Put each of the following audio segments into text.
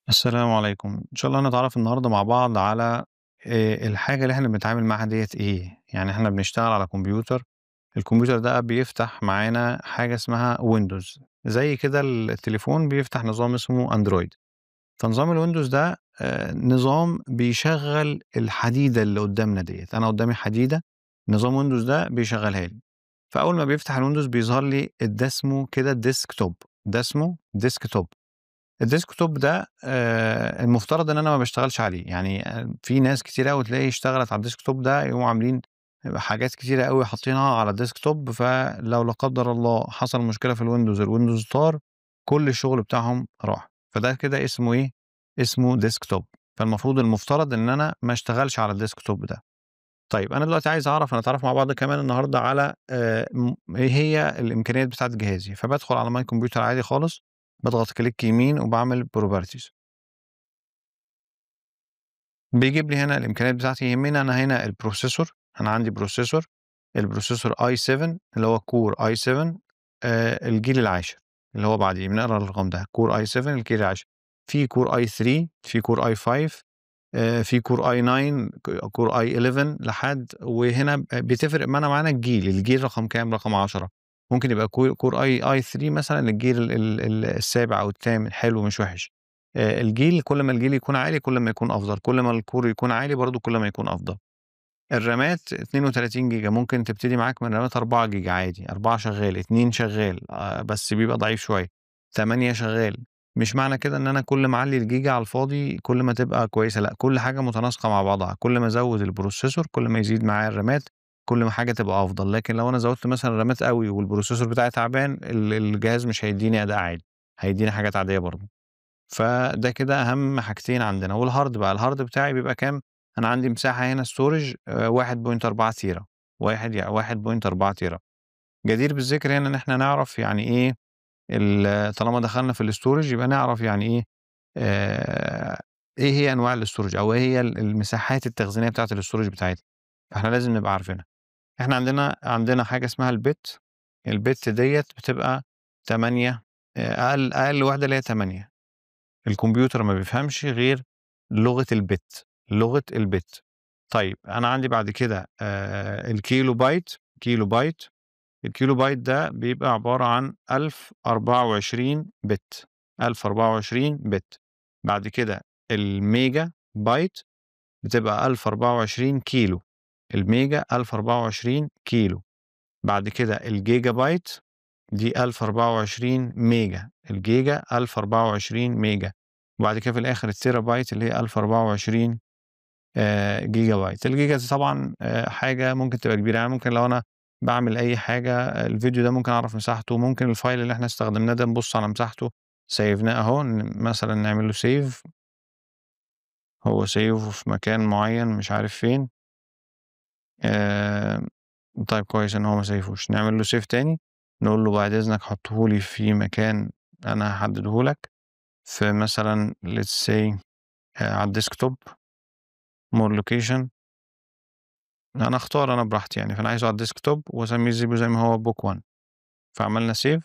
السلام عليكم. إن شاء الله هنتعرّف النهارده مع بعض على الحاجة اللي إحنا بنتعامل معاها ديّة إيه، يعني إحنا بنشتغل على كمبيوتر، الكمبيوتر ده بيفتح معانا حاجة اسمها Windows، زي كده التليفون بيفتح نظام اسمه Android. فنظام الWindows ده نظام بيشغّل الحديدة اللي قدّامنا ديّة، أنا قدّامي حديدة، نظام Windows ده بيشغّلها لي. فأول ما بيفتح الWindows بيظهر لي ده اسمه كده desktop، ده اسمه desktop. ال desktop ده المفترض إن أنا ما باشتغلش عليه، يعني في ناس كتيرة أوي تلاقي اشتغلت على ال desktop ده يقوموا عاملين حاجات كتيرة أوي حاطينها على ال desktop، فلو لا قدر الله حصل مشكلة في الWindows، الWindows طار، كل الشغل بتاعهم راح. فده كده اسمه إيه؟ اسمه desktop. فالمفروض المفترض إن أنا ما اشتغلش على ال desktop ده. طيب أنا دلوقتي عايز أعرف، هنتعرف مع بعض كمان النهارده على إيه هي الإمكانيات بتاعة جهازي. فبادخل على my computer عادي خالص، باضغط click يمين وباعمل properties. بيجيب لي هنا الإمكانيات بتاعتي. يهمني أنا هنا ال processor، أنا عندي processor، ال processor i7 اللي هو core i7 الجيل العاشر اللي هو بعديه، بنقرا الرقم ده core i7 الجيل العاشر. في core i3، في core i5، في core i9، core i11 لحد، وهنا بتفرق معانا الجيل، الجيل رقم كام؟ رقم 10. ممكن يبقى core i3 مثلًا الجيل ال ال ال السابع أو الثامن، حلو مش وحش. الجيل كل ما الجيل يكون عالي كل ما يكون أفضل، كل ما ال core يكون عالي برضه كل ما يكون أفضل. الرامات 32 جيجا، ممكن تبتدي معاك من رامات 4 جيجا عادي، 4 شغال، 2 شغال، بس بيبقى ضعيف شوية، 8 شغال. مش معنى كده إن أنا كل ما أعلّي الجيجا على الفاضي كل ما تبقى كويسة، لأ، كل حاجة متناسقة مع بعضها، كل ما أزوّد ال processor كل ما يزيد معايا الرامات، كل ما حاجة تبقى أفضل. لكن لو أنا زوّدت مثلًا رامات أوي وال processor بتاعي تعبان، الجهاز مش هيدّيني أداء عالي، هيدّيني حاجات عادية برضه. فده كده أهم حاجتين عندنا. وال hard بقى، ال hard بتاعي بيبقى كام؟ أنا عندي مساحة هنا storage 1.4 تيرا، واحد 1.4 تيرا. جدير بالذكر هنا إن إحنا نعرف يعني إيه طالما دخلنا في الstorage يبقى نعرف يعني إيه، إيه هي أنواع الstorage أو إيه هي المساحات التخزينية بتاعة الstorage بتاعتنا، فإحنا لازم نبقى عارفينها. إحنا عندنا حاجة اسمها الbit، الbit ديّة بتبقى 8، أقل واحدة اللي هي 8. الكمبيوتر ما بيفهمش غير لغة الbit، لغة الbit. طيب أنا عندي بعد كده الكيلو بايت، كيلو بايت، الكيلو بايت ده بيبقى عبارة عن 1024 bit، 1024 bit. بعد كده الميجا بايت بتبقى 1024 كيلو، الميجا 1024 كيلو. بعد كده الجيجا بايت دي 1024 ميجا، الجيجا 1024 ميجا. وبعد كده في الآخر التيرا بايت اللي هي 1024 جيجا بايت. الجيجا دي طبعًا حاجة ممكن تبقى كبيرة، يعني ممكن لو أنا باعمل أي حاجة الفيديو ده ممكن أعرف مساحته، ممكن الfile اللي إحنا استخدمناه ده نبُص على مساحته، سيفناه أهو، مثلًا نعمل له save. هو سيفه في مكان معين مش عارف فين. طيب كويس إن هو ما سيفوش، نعمل له save تاني، نقول له بعد إذنك حطه لي في مكان أنا هاحدده لك، في مثلًا let's say على الdesktop، more location. أنا أختار أنا براحتي يعني، فأنا عايزه على الdesktop وأسميه زي ما هو book 1. فعملنا save.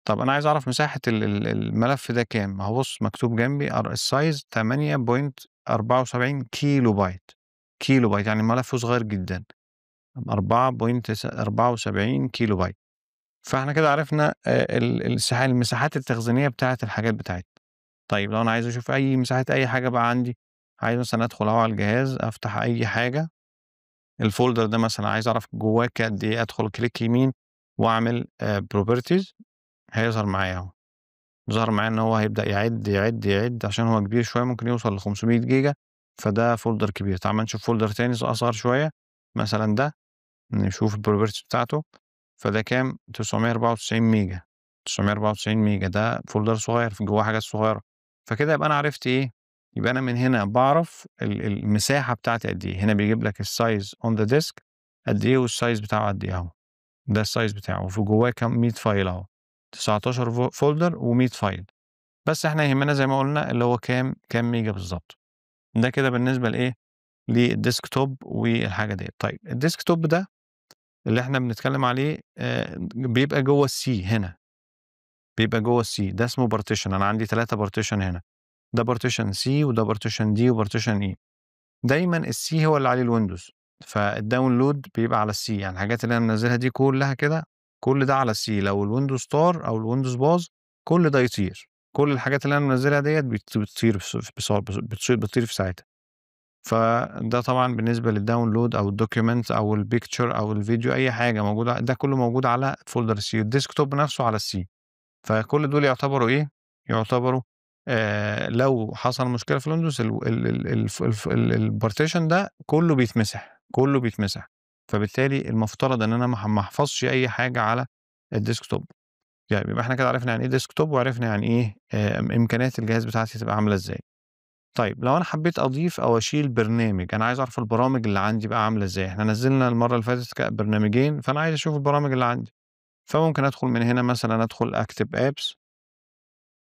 طب أنا عايز أعرف مساحة ال ال الملف ده كام؟ أهو بُص مكتوب جنبي الsize 8.74 كيلو بايت، كيلو بايت يعني ملف صغير جدًا، 4.74 كيلو بايت. فإحنا كده عرفنا ال السح المساحات التخزينية بتاعة الحاجات بتاعتنا. طيب لو أنا عايز أشوف أي مساحة أي حاجة بقى عندي، عايز مثلًا أدخل أهو على الجهاز أفتح أي حاجة، الfolder ده مثلًا عايز أعرف جواه قد إيه، أدخل click يمين وأعمل properties، هيظهر معايا أهو. ظهر معايا إن هو هيبدأ يعِد، يعِد، يعِد، عشان هو كبير شوية ممكن يوصل ل500 جيجا، فده folder كبير. تعالَ أمّا نشوف folder تاني أصغر شوية، مثلًا ده، نشوف الproperties بتاعته، فده كام؟ 994 ميجا، 994 ميجا، ده folder صغير في جواه حاجات صغيرة. فكده يبقى أنا عرفت إيه، يبقى أنا من هنا باعرف المساحة بتاعتي قد إيه. هنا بيجيب لك الsize on the disk قد إيه والsize بتاعه قد إيه أهو، ده الsize بتاعه وفي جواه كام 100 file أهو، 19 folder و100 file. بس إحنا يهمنا زي ما قُلنا اللي هو كام ميجا بالضبط. ده كده بالنسبة لإيه، للdesktop والحاجة ديّة. طيب الdesktop ده اللي إحنا بنتكلم عليه بيبقى جوّه الC هنا. بيبقى جوّه الC، ده اسمه partition، أنا عندي 3 partition هنا. ده partition C وده partition D وpartition E. دايمًا الC هو اللي عليه الWindows، فالdownload بيبقى على الC، يعني الحاجات اللي أنا منزّلها دي كلّها كده، كل ده على الC. لو الWindows طار أو الWindows باظ كل ده يطير، كل الحاجات اللي أنا منزّلها ديّة بتطير بس بس بتصير بتطير في ساعتها. فده طبعًا بالنسبة للdownload أو الdocument أو الpicture أو الفيديو، أي حاجة موجودة، ده كلّه موجود على folder C، الdesktop نفسه على الC. فكل دول يعتبروا إيه، يعتبروا لو حصل مشكلة في الWindows ال ال ال الف الف ال الpartition ده كلّه بيتمسح، كلّه بيتمسح. فبالتالي المفترض إن أنا ما احفظش أي حاجة على الdesktop. يعني يبقى إحنا كده عرفنا يعني إيه desktop وعرفنا يعني إيه إمكانيات الجهاز بتاعتي تبقى عاملة إزاي. طيب لو أنا حبيت أضيف أو أشيل برنامج، أنا عايز أعرف البرامج اللي عندي بقى عاملة إزاي، إحنا نزّلنا المرّة اللي فاتت برنامجين، فأنا عايز أشوف البرامج اللي عندي. فممكن أدخل من هنا مثلًا، أدخل أكتب apps،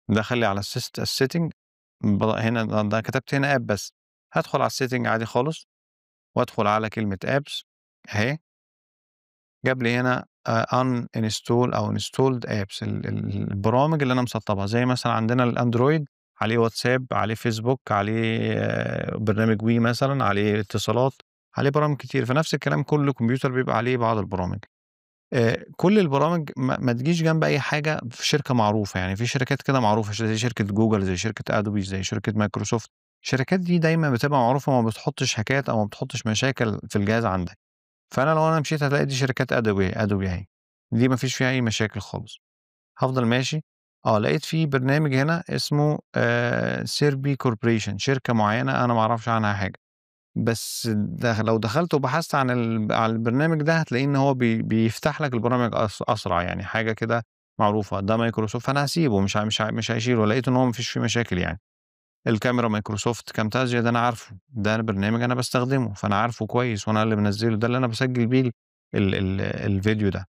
دخل لي على الsetting هنا، ده كتبت هنا app بس، هادخل على الsetting عادي خالص وأدخل على كلمة apps أهي. جاب لي هنا uninstall أو installed apps، ال ال البرامج اللي أنا مسطبها، زي مثلًا عندنا ال Android عليه واتساب، عليه فيسبوك، عليه برنامج WE مثلًا، عليه اتصالات، عليه برامج كتير، فنفس الكلام كل كمبيوتر بيبقى عليه بعض البرامج. كل البرامج ما تجيش جنب أي حاجة في شركة معروفة، يعني في شركات كده معروفة زي شركة جوجل، زي شركة Adobe، زي شركة مايكروسوفت، الشركات دي دايمًا بتبقى معروفة وما بتحطش هاكات أو ما بتحطش مشاكل في الجهاز عندك. فأنا لو أنا مشيت هتلاقي دي شركات Adobe، Adobe أهي، دي ما فيش فيها أي مشاكل خالص. هافضل ماشي، لقيت في برنامج هنا اسمه Cerby Corporation، شركة معينة أنا ما أعرفش عنها حاجة. بس لو دخلت وبحثت عن البرنامج ده هتلاقيه إن هو بيفتح لك البرامج أسرع، يعني حاجة كده معروفة، ده مايكروسوفت، فأنا هاسيبه، مش هاشيله، لقيت إن هو ما فيش فيه مشاكل يعني. الكاميرا مايكروسوفت، Camtasia ده أنا عارفه، ده برنامج أنا باستخدمه، فأنا عارفه كويس وأنا اللي منزّله، ده اللي أنا باسجل بيه ال ال الفيديو ده.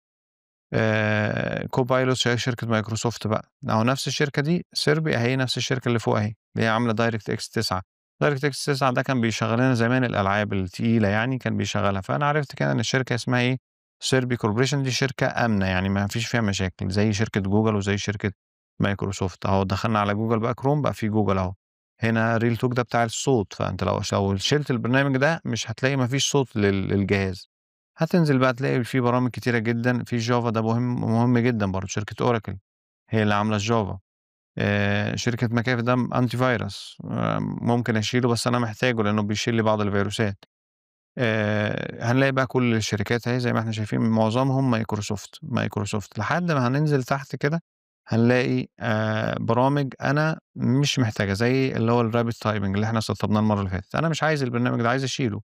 Copilot شركة مايكروسوفت بقى، أهو نفس الشركة دي Cerby أهي، نفس الشركة اللي فوق أهي، اللي هي عاملة DirectX 9. DirectX 9 ده كان بيشغّل لنا زمان الألعاب التقيلة يعني كان بيشغّلها، فأنا عرفت كده إن الشركة اسمها إيه، Cerby Corporation، دي شركة آمنة يعني ما فيش فيها مشاكل، زي شركة جوجل وزي شركة مايكروسوفت. أهو دخلنا على جوجل بقى كروم بقى في جوجل أهو. هنا Realtalk ده بتاع الصوت، فأنت لو شِلت البرنامج ده مش هتلاقي، ما فيش صوت للجهاز. هتنزل بقى تلاقي في برامج كتيرة جدًا، في Java ده مهم مهم جدًا برضه، شركة Oracle هي اللي عاملة الJava. شركة McAfee ده antivirus، ممكن أشيله بس أنا محتاجه لإنه بيشيل لي بعض الفيروسات. هنلاقي بقى كل الشركات أهي زي ما إحنا شايفين، معظمهم مايكروسوفت، مايكروسوفت، لحد ما هننزل تحت كده هنلاقي برامج أنا مش محتاجها، زي اللي هو الrapid typing اللي إحنا سطبناه المرّة اللي فاتت، أنا مش عايز البرنامج ده، عايز أشيله،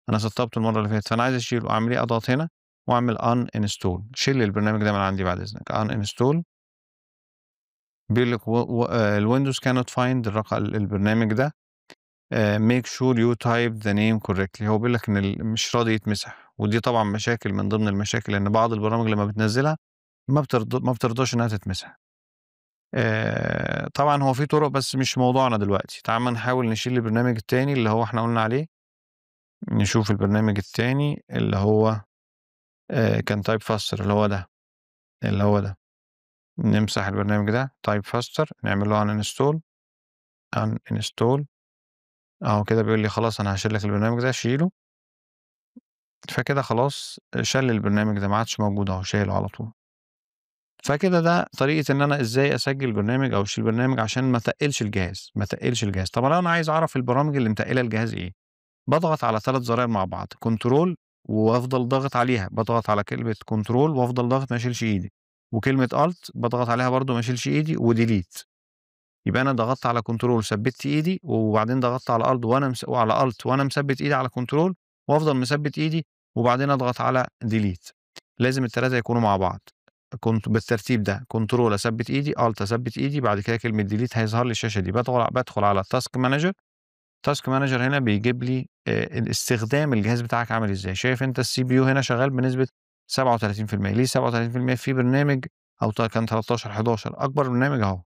أنا سطبته المرّة اللي فاتت فأنا عايز أشيله، أعمل إيه؟ أضغط هنا وأعمل uninstall، شيل لي البرنامج ده من عندي بعد إذنك، uninstall. بيقول لك و و الWindows cannot find البرنامج ده، make sure you type the name correctly. هو بيقول لك إن مش راضي يتمسح، ودي طبعًا مشاكل من ضمن المشاكل إن بعض البرامج لمّا بتنزّلها ما بترضاش إنها تتمسح. طبعًا هو في طرق بس مش موضوعنا دلوقتي، تعالَ أمّا نحاول نشيل البرنامج التاني اللي هو إحنا قُلنا عليه. نشوف البرنامج التاني اللي هو كان type faster، اللي هو ده، اللي هو ده. نمسح البرنامج ده type faster، نعمل له uninstall، uninstall، أهو كده بيقول لي خلاص أنا هاشيل لك البرنامج ده، شيله. فكده خلاص شال البرنامج ده، ما عادش موجود أهو، شاله على طول. فكده ده طريقة إن أنا إزاي أسجل برنامج أو أشيل برنامج عشان ما أتقِّلش الجهاز، ما أتقِّلش الجهاز. طب لو أنا عايز أعرف البرامج اللي متقِّلة الجهاز إيه، باضغط على 3 زراير مع بعض، control وأفضل ضاغط عليها، باضغط على كلمة control وأفضل ضاغط ما اشيلش إيدي، وكلمة alt باضغط عليها برضه ما اشيلش إيدي، وdelete. يبقى أنا ضغطت على control وثبِّت إيدي، وبعدين ضغطت على alt وأنا مس وعلى alt وأنا مثبِّت إيدي على control وأفضل مثبِّت إيدي، وبعدين أضغط على delete. لازم ال3 يكونوا مع بعض. كنت بالترتيب ده، control أثبِّت إيدي، alt أثبِّت إيدي، بعد كده كلمة delete، هيظهر لي الشاشة دي. بادخل على task manager. task manager هنا بيجيب لي الاستخدام الجهاز بتاعك عامل إزاي. شايف أنت الCPU هنا شغال بنسبة 37%، ليه 37%؟ في برنامج أو كان 13، 11، أكبر برنامج أهو،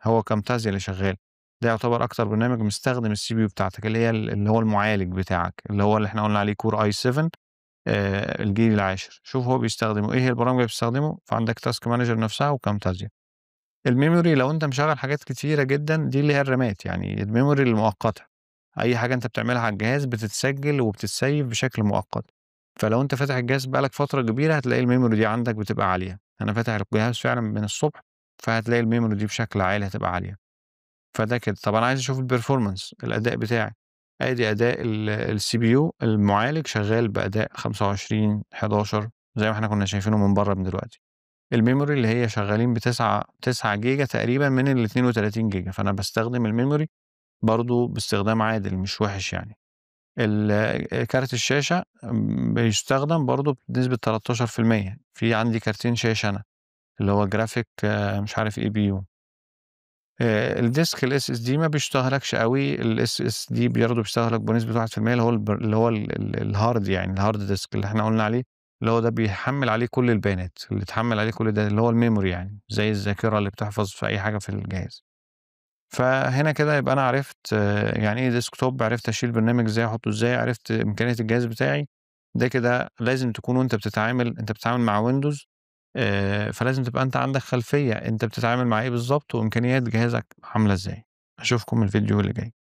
هو Camtasia اللي شغال، ده يعتبر أكتر برنامج مستخدم الCPU بتاعتك اللي هي اللي هو المعالج بتاعك، اللي هو اللي إحنا قلنا عليه Core i7 الجيل العاشر. شوف هو بيستخدمه إيه، هي البرامج اللي بتستخدمه، فعندك task manager نفسها وCamtasia. الmemory لو أنت مشغّل حاجات كتيرة جدًا، دي اللي هي الرامات، يعني الmemory المؤقتة. أي حاجة أنت بتعملها على الجهاز بتتسجل وبتتسيّف بشكل مؤقت. فلو أنت فاتح الجهاز بقى لك فترة كبيرة هتلاقي الmemory دي عندك بتبقى عالية. أنا فاتح الجهاز فعلًا من الصبح، فهتلاقي الmemory دي بشكل عالي هتبقى عالية. فده كده. طب أنا عايز أشوف الperformance، الأداء بتاعي. آدي أداء الCPU، المعالج شغال بأداء 25 11 زي ما إحنا كنا شايفينه من برّه من دلوقتي. الmemory اللي هي شغالين ب9 9 جيجا تقريبًا من ال32 جيجا، فأنا باستخدم الmemory برضه باستخدام عادل مش وِحِش يعني. كارت الشاشة بيستخدم برضه بنسبة 13%، في عندي كارتين شاشة أنا، اللي هو graphic مش عارف APU. الdisk الSSD ما بيستهلكش أوي، الSSD برضه بيستهلك بنسبة 1%، اللي هو الب اللي هو ال ال الhard، يعني الhard disk اللي إحنا قُلنا عليه، اللي هو ده بيحمّل عليه كل البيانات، اللي اتحمّل عليه كل ده اللي هو الmemory، يعني زي الذاكرة اللي بتحفظ في أي حاجة في الجهاز. فهنا كده يبقى أنا عرفت يعني إيه desktop، عرفت أشيل برنامج إزاي، أحطه إزاي، عرفت إمكانية الجهاز بتاعي. ده كده لازم تكون وأنت بتتعامل، أنت بتتعامل مع Windows، فلازم تبقى أنت عندك خلفية أنت بتتعامل مع إيه بالضبط وإمكانيات جهازك عاملة إزاي. أشوفكم الفيديو اللي جاي.